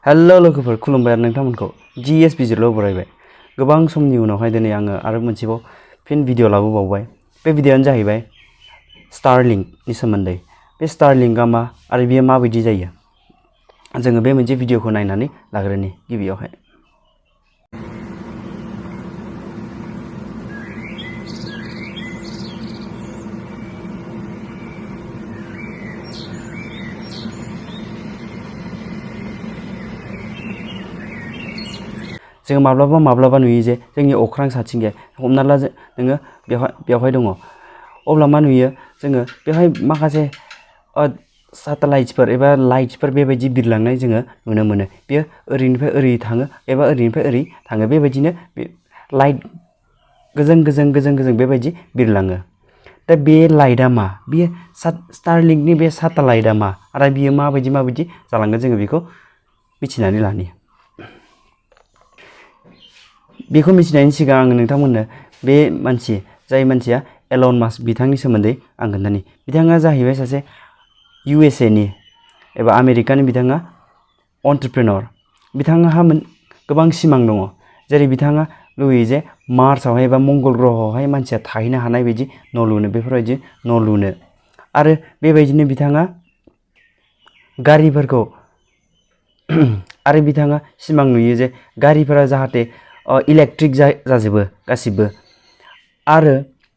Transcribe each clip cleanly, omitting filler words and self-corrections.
Hello लोगोफोर खुलुमबाय नोंथांमोनखौ GS बिजिरल' बरायबाय गोबां समनि उनावहाय दिनै आङो आरो मोनसेबाव फिन भिडिअ लाबोबावबाय बे भिडिअआनो जाहैबाय स्टारलिंकनि सोमोन्दै बे स्टारलिंकआ मा आरो बेयो माबायदि जायो जोङो बे मोनसे भिडिअखौ नायनानै लाग्रोनि गिबियावहाय जों माब्लाबा नुयो जे जोंनि अख्रां साथिंगे हमना ला नोङो बेवहाय दङ अब्ला मा नुयो जोङो बेवहाय माखासे सैटेलाइट्सफोर एबा लाइट्सफोर बेबायदि बिरलांनाय जोङो नुनो मोनो बेयो ओरैनिफ्राय ओरै थाङो एबा ओरैनिफ्राय ओरै थाङो बेबायदिनो बे लाइट गोजों बेबायदि बिरलाङो दा बे लाइटआ मा बेयो स्टारलिंकनि बे सैटेलाइटआ मा आरो बियो माबायदि जालांगोन जोङो बेखौ मिथिनानै लानि बेखौ मिथिनायनि सिगां आं नोंथांमोननो बे जाय मानसिया एलन मास्क बिथांनि सोमोन्दै आं खोन्थानि बिथाङा जाहैबाय सासे USA नि एबा आमेरिकानि बिथाङा एन्टारप्रेन्योर बिथाङा गोबां सिमां दङ जेरै बिथाङा लुबैयो जे मार्सआवहाय एबा मंगल ग्रहआवहाय मानसिया थाहैनो हानाय बायदि न' लुनो बेफोरबायदि न' लुनो आरो बेबायदिनो बिथाङा गारिफोरखौ आरो बिथाङा सिमां नुयो जे गारिफोरा जाहाथे इलेक्ट्रिक जाजोबो गासिबो आरो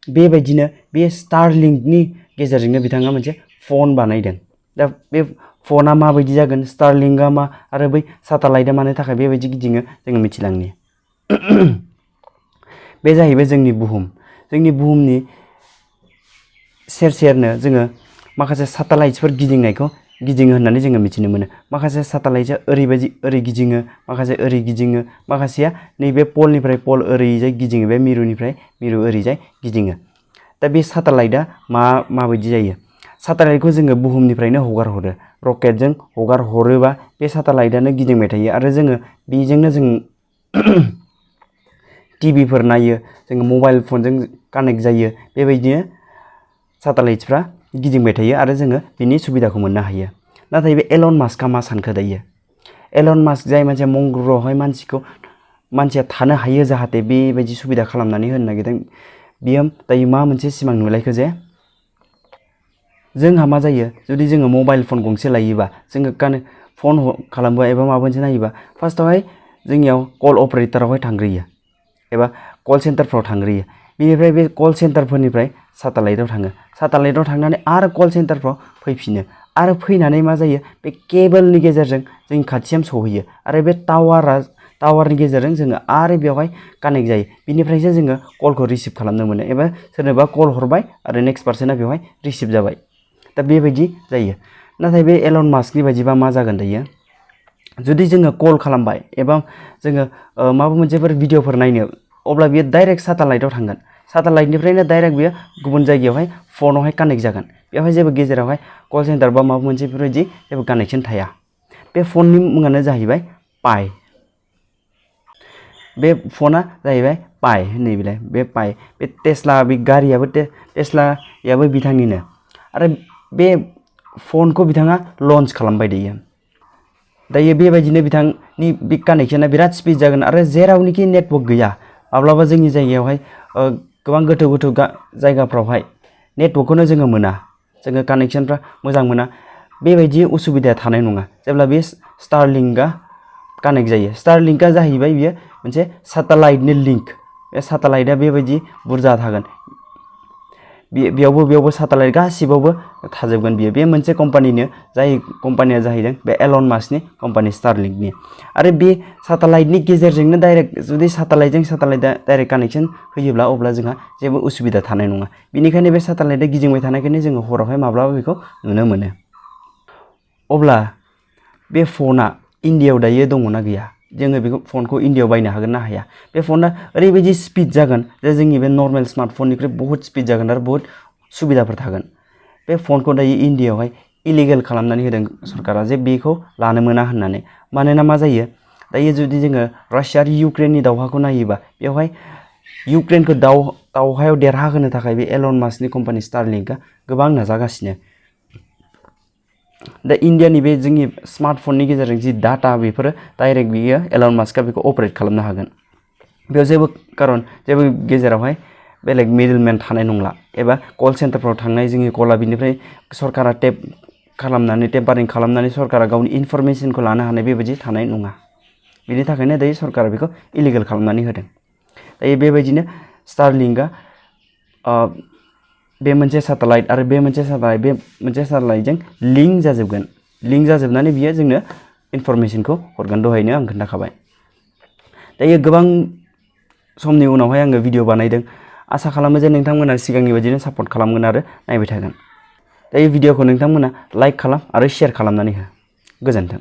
बेबायदिनो बे स्टारलिंकनि गेजेरजोंनो बिथाङा मोनसे फन बानायदों दा बे फना माबायदि जागोन स्टारलिंकआ मा आरो बै सैटेलाइटआ मानो थाखाय बेबायदि गिदिङो जोङो मिथिलांनि बे जाहैबाय जोंनि बुहुमनि सेर-सेरनो जोङो माखासे सैटेलाइट्सफोर गिदिङो होननानै जोङो मिथिनो मोनो माखासे सैटेलाइटआ ओरै गिदिङो माखासे ओरै गिदिङो माखासेया नैबे पलनिफ्राय पल ओरैजाय गिदिङो बे मिरुनिफ्राय मिरु ओरैजाय गिदिङो दा बे सैटेलाइटआ माबायदि जायो सैटेलाइटखौ जोङो बुहुमनिफ्रायनो हगार हरो रकेटजों हगार हरोबा बे सैटेलाइटआनो गिदिंबाय थायो आरो जोङो बेजोंनो जों टिभिफोर नायो जोङो मबाइल फनजों कानेक्ट जायो बेबायदिनो सैटेलाइट्सफ्रा गिदिंबाय थायो आरो जोङो बिनि सुबिदाखौ मोननो हायो नाथाय बे एलन मास्कआ मा सानखो दायो एलन मास्क जाय मानसिया मंगल ग्रहआवहाय मानसिया थानो हायो जाहाथे बेबायदि सुबिदा खालामनानै होनो नागिरदों बियो दायो मा मोनसे सिमां नुलायखो जे जोंहा मा जायो जुदि जोङो मबाइल फन गंसे लायोबा जोङो फन खालामोबा एबा माबा मोनसे नायोबा फार्स्टआवहाय जोंनियाव कल अपारेटरावहाय थांग्रोयो एबा कल सेन्टारफ्राव थांग्रोयो बेनिफ्राय बे कल सेन्टारफोरनिफ्राय सैटेलाइटआव थाङो सैटेलाइटआव थांनानै आरो कल सेन्टारफ्राव फैफिनो आरो फैनानै मा जायो बे केबोलनि गेजेरजों जोंनि खाथिसिम सहैयो आरो बे टावारनि गेजेरजों जोङो आरो बेवहाय कानेक्ट जायो बिनिफ्रायसो जोङो कलखौ रिसिभ खालामनो मोनो एबा सोरनोबा कल हरबाय आरो नेक्स्ट पार्सना बेवहाय रिसिभ जाबाय दा बेबायदि जायो नाथाय बे एलन मास्कनि बायदिबा मा जागोन दायो जुदि जोङो कल खालामबाय एबा जोङो माबा मोनसेफोर भिडिअफोर नायनो अब्ला बियो डाइरेक्ट सैटेलाइटआव थांगोन सैटेलाइटनिफ्रायनो डाइरेक्ट बियो गुबुन जायगायावहाय फनावहाय कानेक्ट जागोन बेवहाय जेबो गेजेरावहाय कल सेन्टार बा माबा मोनसे बेफोरबायदि जेबो कानेक्सन थाया बे फननि मुङानो जाहैबाय पाइ बे फना जाहैबाय पाइ होननाय बिलाय बे पाइ बे टेस्ला बे गारियाबो टेस्लायाबो बिथांनिनो आरो बे फनखौ बिथाङा लन्च खालामबाय दायो बेबायदिनो बिथांनि बे कानेक्सना बिराद स्पिड जागोन आरो जेरावनोखि नेटवर्क गैया माब्लाबा जोंनि जायगायावहाय गोबां गोथौ जायगाफ्रावहाय नेटवर्कखौनो जोङो मोना जोङो कानेक्सनफ्रा मोजां मोना बेबायदि उसुबिदाया थानाय नङा जेब्ला बे स्टारलिंकआ कानेक्ट जायो स्टारलिंकआ जाहैबाय बियो मोनसे सैटेलाइटनि लिंक बे सैटेलाइटआ बेबायदि बुरजा थागोन बेयावबो सैटेलाइट गासिबावबो थाजोबगोन बे मोनसे कम्पानिनो जाय कम्पानिया जाहैदों बे एलन मास्कनि कम्पानि स्टारलिंकनि आरो बे सैटेलाइटनि गेजेरजोंनो डाइरेक्ट जुदि सैटेलाइटजों सैटेलाइटआ डाइरेक्ट कानेक्सन होयोब्ला अब्ला जोंहा जेबो उसुबिदा थानाय नङा बेनिखायनो बे सैटेलाइटआ गिदिंबाय थानायखायनो जोङो हरावहाय माब्लाबा बेखौ नुनो मोनो अब्ला बे फना इन्डियायाव दायो दङना गैया जोङो बे फनखौ इन्डियायाव बायनो हागोन ना हाया बे फना ओरैबायदि स्पिड जागोन जे जोंनि बे नर्मेल स्मार्टफननिख्रुइ बहुत स्पिड जागोन आरो बहुत सुबिदाफोर थागोन बे फनखौ दायो इन्डियायावहाय इलिगेल खालामनानै होदों सरकारा जे बेखौ लानो मोना होननानै मानोना मा जायो दायो जुदि जोङो रासिया आरो इउक्रेननि दावहाखौ नायोबा बेवहाय इउक्रेनखौ दावहायाव देरहाहोनो थाखाय बे एलन मास्कनि कम्पानि स्टारलिंकआ गोबां नाजागासिनो दा इन्डियानि बे जोंनि स्मार्टफननि गेजेरजों जि डाटा बेफोरो डाइरेक्ट बियो एलन मास्कआ बेखौ अपारेट खालामनो हागोन। बेयाव जेबो गेजेरावहाय बेलेग मिडलमेन थानाय नंला एबा कल सेन्टारफ्राव थांनाय जोंनि कला बिनिफ्राय सरकारा टेप बारिं खालामनानै सरकारा गावनि इनफरमेसनखौ लानो हानाय बेबायदि थानाय नङा। बिनि थाखायनो दायो सरकारा बेखौ इलिगेल खालामनानै होदों। दायो बेबायदिनो स्टारलिंकआ बे मोनसे सेटेलाइट आरो बे मोनसे सेटेलाइटजों लिंक जाजोबगोन। लिंक जाजोबनानै बियो जोंनो इनफरमेसनखौ हरगोन। दहायनो आं खोन्थाखाबाय। दायो गोबां समनि उनावहाय आङो भिडिअ बानायदों। आसा खालामो जे नोंथांमोना सिगांनि बायदिनो सापर्ट खालामगोन आरो नायबाय थागोन। दायो भिडिअखौ नोंथांमोना लाइक खालाम आरो शेयार खालामनानै हो। गोजोन्थों।